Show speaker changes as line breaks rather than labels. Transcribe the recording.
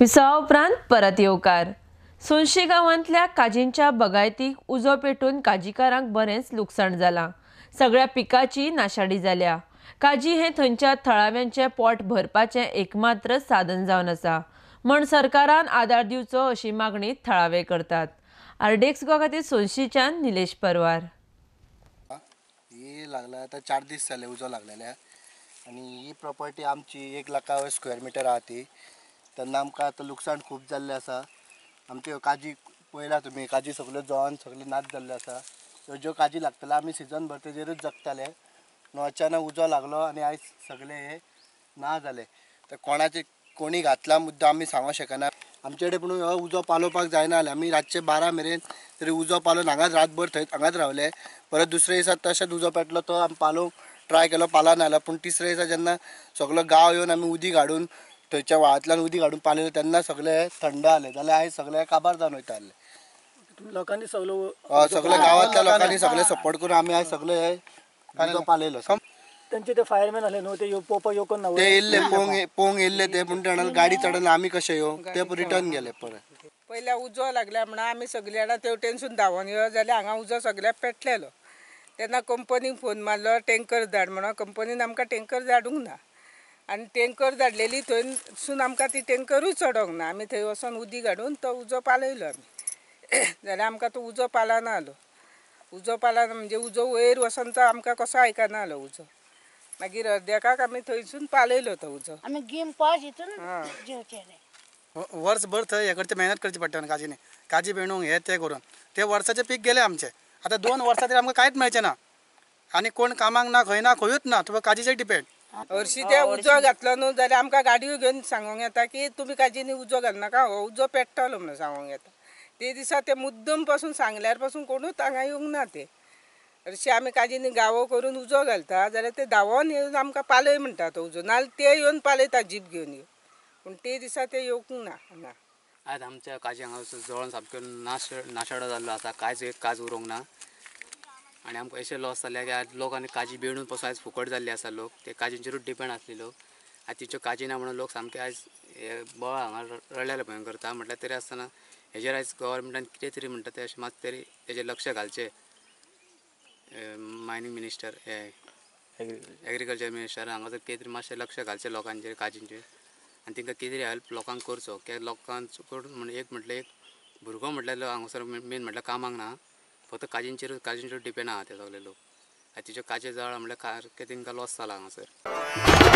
विसवा उपरांत परत येवकार. सोनशी गांवांतल्या काजींच्या बगायतीक उजो पेटून काजीकारांक बरेंच लुकसाण जालां. सगळ्या पिकाची नाशाडी जाल्या. काजी हें थंयच्या थळाव्यांचें पोट भरपाचें एकमात्र साधन जावन आसा म्हण सरकारान आदार दिवचो अशी मागणी थळावे करतात. आरडीएक्स गोवा खातीर सोनशीच्यान निलेश परवार.
ही लागला आतां 4 दीस जाले उजो लागलेले आनी ही प्रॉपर्टी आमची 1 लाखा वयर स्क्वेअर मिटर आहा ती. तेन्ना आमकां आतां लुकसाण खूब जाल्लें आसा. आमच्यो काजी पळयला तुमी, काजी सगल्यो जळोन सगल्यो नाच जाल्ल्यो आसा. ज्यो काजी लागतले आमी सिजन भर तेजेरूच जगताले. न्हू अचानक उजो लागलो आनी आयज सगळे हे ना जाले. तर कोणाचे कोणी घातला मुद्दो आमी सांगूंक शकना. आमचे कडेन पूण हो उजो पालोवपाक जायना जालें. आमी रातचे 12 मेरेन तरी उजो पालोवन हांगाच रातभर थंय हांगाच रावले. परत दुसरे दिसा तशेंच उजो पेटलो तो आमी पालोवंक ट्राय केलो, पालोन आयलो. पूण तिसरे दिसा जेन्ना सगलो गांव येवन आमी उदीक हाडून थंयच्या व्हाळांतल्यान उदीक हाडून पालयलें तेन्ना सगळे थंड जालें. जाल्यार आयज सगळे काबार जावन वयता आसले.
लोकांनी सगळो
सगळे गांवांतल्या लोकांनी सगळे सपोर्ट करून आमी आयज सगळे उजो पालयलो.
तेंचे ते फायरमॅन आसले न्हू, ते पोवपाक येवंक ना.
ते येयल्ले पोवंक येयल्ले ते, पूण ते गाडी चडोवन आमी कशे येवं, ते रिटर्न गेले परत.
पयल्या उजो लागल्या म्हणून आमी सगळे जाणां तेवटेनसून धांवोन यो जाल्यार हांगा उजो सगळ्याक पेटलेलो. तेन्ना कंपनीक फोन मारलो टेंकर धाड म्हणून. कंपनीन आमकां टेंकर धाडूंक ना आनी टेंकर धाडलेली थंयसून आमकां ती टेंकरूय चडोंक ना. आमी थंय वचोन उदीक हाडून तो उजो पालयलो आमी. जाल्यार आमकां तो उजो पालना आलो. उजो पालना म्हणजे उजो वयर वचोन तो आमकां कसो आयकना आलो उजो. मागीर अर्द्याकाक आमी थंयसून पालयलो तो उजो.
आमी गेम पास हितून जेवचेले.
वर्सभर थंय हे करचे मेहनत करची पडटा काजीनी, काजी बेणूंक हे ते करून ते वर्साचे पीक गेले आमचे. आतां 2 वर्सां तरी आमकां कांयच मेळचें ना आनी कोण कामाक ना, खंय ना, खंयूच ना, तुका काजीचेर डिपेंड.
हरशीं ते उजो घातलो न्हू जाल्यार आमकां गाडयो घेवन सांगूंक येता की तुमी काजींनी उजो घालनाका, हो उजो पेट्टलो म्हणून सांगूंक येता. ते दिसा ते मुद्दम पासून सांगल्यार पासून कोणूच हांगा येवंक ना. ते हरशीं आमी काजींनी गावो करून उजो घालता जाल्यार ते धांवोन येवन आमकां पालय म्हणटा तो उजो, नाजाल्यार ते येवन पालयता जीप घेवन येवन. पूण ते दिसा ते येवंक ना हांगा.
आयज आमच्या काजी हांगा जळोन सामक्यो नाशाडो जाल्लो आसा. कांयच एक काज उरूंक ना आनी आमकां अशें लॉस जालें की आयज लोक आनी काजी बेणून पासून आयज फुकट जाल्ले आसा. लोक ते काजींचेरूच डिपेंड आसले लोक. आनी तिच्यो काजी ना म्हणून लोक सामके आयज हे बळ हांगा रडल्यार भंय करता. म्हटल्यार तरी आसतना हेजेर आयज गव्हर्मेंटान कितें तरी म्हणटा तें अशें मात तरी तेजेर लक्ष घालचें. मायनींग मिनिस्टर हे एग्रीकल्चर मिनिस्टर हांगासर कितें तरी मातशें लक्ष घालचें लोकांचेर, काजींचेर, आनी तांकां कितें तरी हेल्प लोकांक करचो. कित्याक लोकांक म्हण एक म्हटल्यार एक भुरगो म्हटल्यार हांगासर मेन म्हटल्यार कामाक ना, फक्त काजींचेर डिपेंड आहा ते सगळे लोक. आनी तिच्यो काजी जळ्ळा म्हटल्यार सारकें तांकां लॉस जाला हांगासर.